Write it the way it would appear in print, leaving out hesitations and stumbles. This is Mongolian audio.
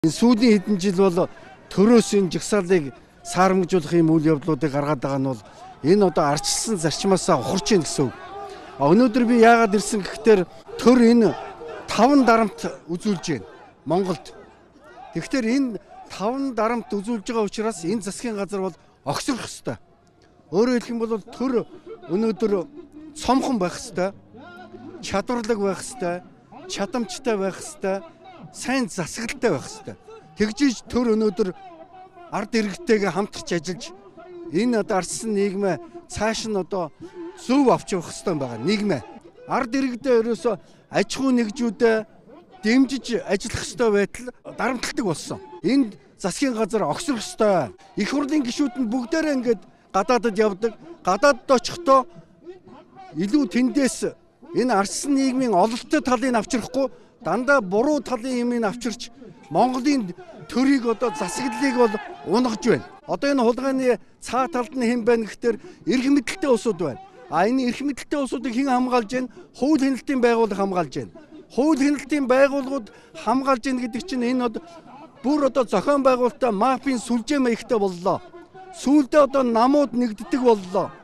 Энэ сүүлийн хэдэн жил бол төрөөс энэ жагсаалыг саарамжуулах юм үйл явдлуудыг гаргаад байгаа нь бол энэ одоо ардчилсан зарчмаасаа ухарч ийн гэсэн үг. Өнөөдөр би яагаад ирсэн гэхээр төр энэ 5 дарамт үзүүлж байна Монголд. Тэгэхээр энэ 5 дарамт үзүүлж байгаа учраас энэ засгийн газар бол огсрох ёстой. Өөрөөр хэлэх юм бол төр өнөөдөр цомхон байх ёстой, чадварлаг байх ёстой, чадамжтай байх ёстой, сайн засаглалтай байх ёстой. Тэгжиж төр өнөөдөр ард иргэдтэйгээ хамтарч ажиллаж энэ одоо ардсан нийгмээ цааш нь одоо зөв авч явах ёстой байгаа нийгмээ. Ард иргэдээ ерөөсөө аж ахуй нэгжүүдээ дэмжиж ажиллах ёстой байтал дарамталдаг болсон. Энд засгийн газар огсрох ёстой. Их хурлын гишүүд нь бүгдээрээ ингээд гадаадад явдаг. Гадаадд очихдоо илүү тэндээс энэ ардсан нийгмийн ололттой талыг авчрахгүй дандаа буруу талын юмыг авчирч Монголын төрийг одоо засаглалыг бол унгаж байна. Одоо энэ хулгайны цаа талд нь хэн байна гэхээр эрх мэдэлтэй улсууд байна. А энэ эрх мэдэлтэй улсуудыг хэн хамгаалж байна? Хууль хяналтын байгууллага хамгаалж байна. Хууль хяналтын байгууллагууд хамгаалж байна гэдэг чинь энэ одоо бүр одоо зохион байгуулалтаа мафийн сүлжээ маягтай боллоо. Сүүлдээ одоо намууд нэгддэг боллоо.